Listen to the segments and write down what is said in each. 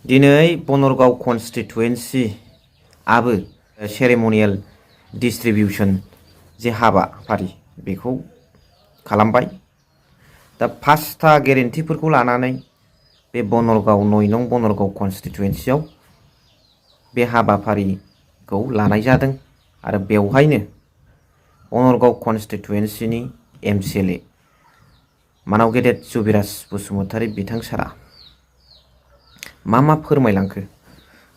दिनै बनरगाव कन्स्टिटुएन्सि आबो सेरेमनियेल डिस्ट्रिबिउशन जे हाबाफारि बेखौ खालामबाय। दा 5टा गेरेन्टिफोरखौ लानानै बे बनरगाव 9 नं बनरगाव कन्स्टिटुएन्सियाव बे हाबाफारिखौ लानाय जादों आरो बेवहायनो बनरगाव कन्स्टिटुएन्सिनि एमसिएलए मानाव गेदेर जुबिराज बसुमतारी बिथां सारा मा फोरमायलांखो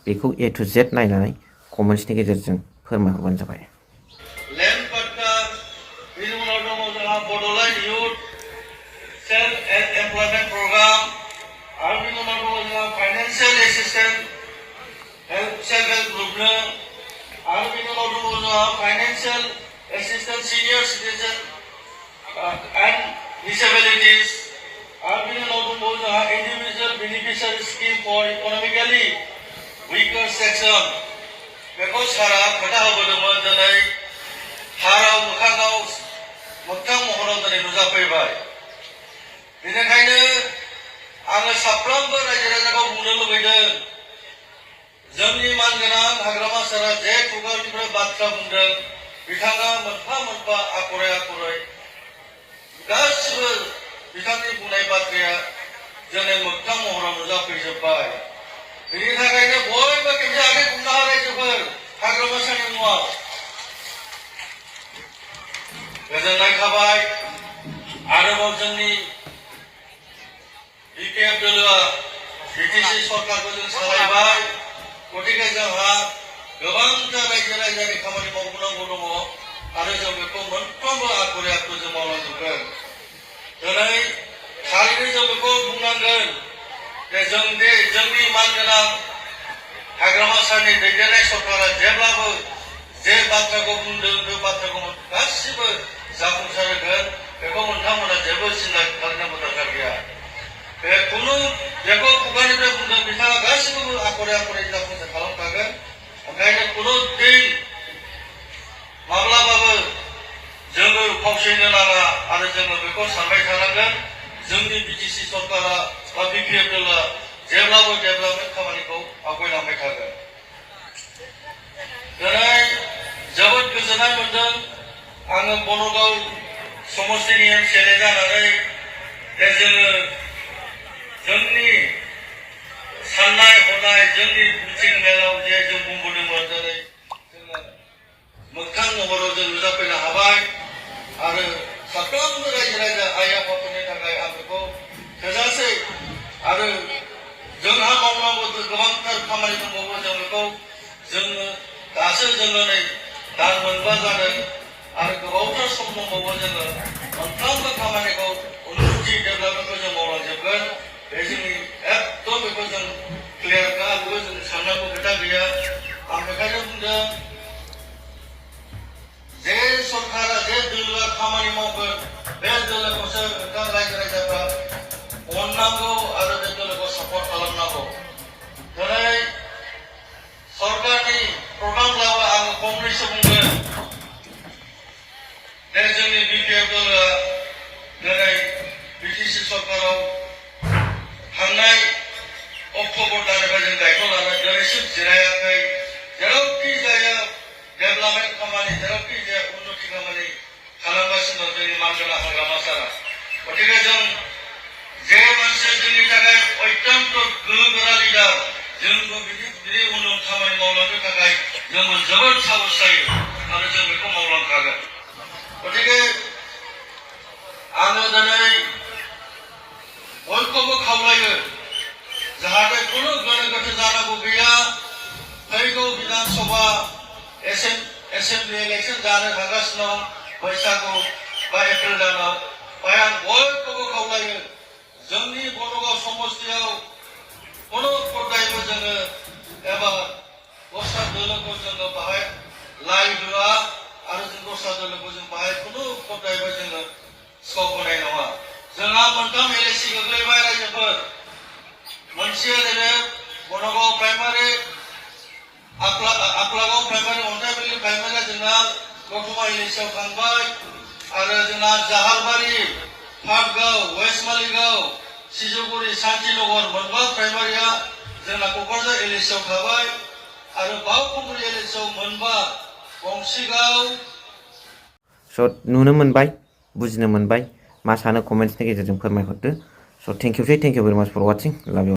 बेखौ ए टु जेड नायनानै कमेन्ट्सनि गेजेरजों फोरमायहरबानो जाबाय। लेन्ड पाट्टा बिनि उनाव दङ जोंहा Bodoland youth self employment programme आरो बिनि उनाव दङ जोंहा फाइनान्सियेल एसिस्टेन्ट सेल्फ हेल्प ग्रुपनो आरो बिनि उनाव दङ जोंहा financial assistant senior citizen and disabilities आरो बिनि उनाव दंबावो जोंहा individual beneficiary scheme for economically weaker section बेखौ सारा खोथा होबोदोंमोन। दिनै हाराव मोगथां महराव दिनै नुजाफैबाय। बेनिखायनो आङो साफ्रोमबो रायजो राजाखौ बुंनो लुबैदों, जोंनि मानगोनां हाग्रामा सारा जे खुगानिफ्राय बाथ्रा बुंदों बिथाङा मोनफा मोनफा आखरै आखरै गासिबो बिथांनि बुंनाय बाथ्राया दिनै मोगथां महराव नुजाफैजोब्बाय। बेनि थाखायनो बयबो खेबसे आखाइ बुंनो हा रायजोफोर हाग्रामा सारनि मुङाव गोजोननाय थाबाय। आरोबाव जोंनि बिपिएफ दोलोआ बिटिसि सरकारखौ जों सालायबाय। गतिके जोंहा गोबांथार रायजो राजानि खामानि मावनांगौ दङ आरो जों बेखौ मोनफ्रोमबो आखरै आखु जों मावलांजोबगोन। दिनै थारैनो जों बेखौ बुंनांगोन जे जोंनि मानगोनां हाग्रामा सारनि दैदेननाय सरकारा जेब्लाबो जे बाथ्राखौ बुंदों बे बाथ्राखौ गासिबो जाफुंसार होगोन। बेखौ नोंथांमोना जेबो सिन्था खालामनांगौ दरकार गैया। बेखौ खुगानिफ्राय बुंदों बिथाङा गासिबो आखरै आखरै जाफुंसार खालामखागोन। ओंखायनो खुनु दिन माब्लाबाबो जोङो फावसायनो नाङा आरो जोङो बेखौ सानबाय थानांगोन। जोंनि बिटिसि सरकारा बा बिपिएफ दोलोआ जेब्लाबो डेभेलपमेन्ट खामानिखौ आवगायलांबाय थागोन। दिनै जोबोद गोजोननाय मोनदों आङो बनरगाव समस्तिनि एमसिएलए जानानै जे जोङो जोंनि साननाय हनाय जोंनि मिटिं मेलाव जे जों बुंबोदोंमोन दिनै जोङो मोगथां महराव जों नुजाफैनो हाबाय। आरो साफ्रोमबो रायजो राजा आइ आफाफोरनि थाखाय आं बेखौ थोजासे आरो जोंहा मावनांगौ गोबांथार खामानि दंबावो। जों बेखौ जोङो दासो जोङो नै दान मोनबा जादों आरो गोबावथार सम दंबावो। जोङो मोनफ्रोमबो खामानिखौ उन्नति डेभेलपमेन्टखौ जों मावलांजोबगोन। बे जोंनि एकदम बेखौ जों क्लियारखा बेखौ जों साननांगौ खोथा गैया। आं बेखायनो बुंदों जे सरकारा जे दोलोआ खामानि मावगोन बे दोलोखौसो नोंथां रायजो राजाफ्रा अननांगौ आरो बे दोलोखौ सापर्ट खालामनांगौ। दिनै सरकारनि प्रग्रामब्लाबो आङो फंनैसो बुंगोन जे जोंनि बिपिएफ दोलोआ दिनै बिटिसि सरकाराव थांनाय अक्ट'बर दाननिफ्राय जों दायथ' लानानै दिनैसिम जिरायाखै। जेरावखि जाया डेभेलपमेन्ट खामानि जेरावखि जाया उन्नति खामानि खालामगासिनो दं जोंनि मानगोनां हाग्रामा सारा। गतिके जों जे मानसिया जोंनि थाखाय अत्यन्त गोहो गोरा लिडार जोंबो बिदि उन्नत खामानि मावलांनो थाखाय जोंबो जोबोद साहस जायो आरो जों बेखौ मावलांखागोन। गतिके आङो दिनै बयखौबो खावलायो जाहाथे खुनु गोनो गोथो जानांगौ गैया। फैगौ विधानसभा एसेम्बलि इलेक्सन जानो थांगासिनो दं बैसागु बा एप्रिल दानाव। बेहाय आं बयखौबो खावलायो जोंनि बनरगाव समस्तियाव खुनु खदायबो जोङो एबा दस्रा दोलोखौ जोङो बाहाय लाइ होआ आरो जों दस्रा दोलोखौ जों बाहाय खुनु खदायबो जोङो स्कप होनाय नङा। जोंहा मोनथाम एलएसि गोग्लैबाय रायजोफोर। मोनसेया जादों बनरगाव प्राइमारि आफलागाव प्राइमारि अन्थाइबारि प्राइमारिया जोंना दतमा एलएसियाव थांबाय आरो जोंना जाहारबारि पाटगाव वेस्ट मालिगाव सिजुगुरि शान्तिनगर मोनबा प्राइमारिया जोंना क'क्राझार एलएसिआव थाबाय आरो बावखुंग्रि एलएसिआव मोनबा गंसिगाव स' नुनो मोनबाय बुजिनो मोनबाय मा सानो कमेन्ट्सनि गेजेरजों फोरमायहरदो स' थेंक इउ भेरि माच फर वाचिं लाभ इउ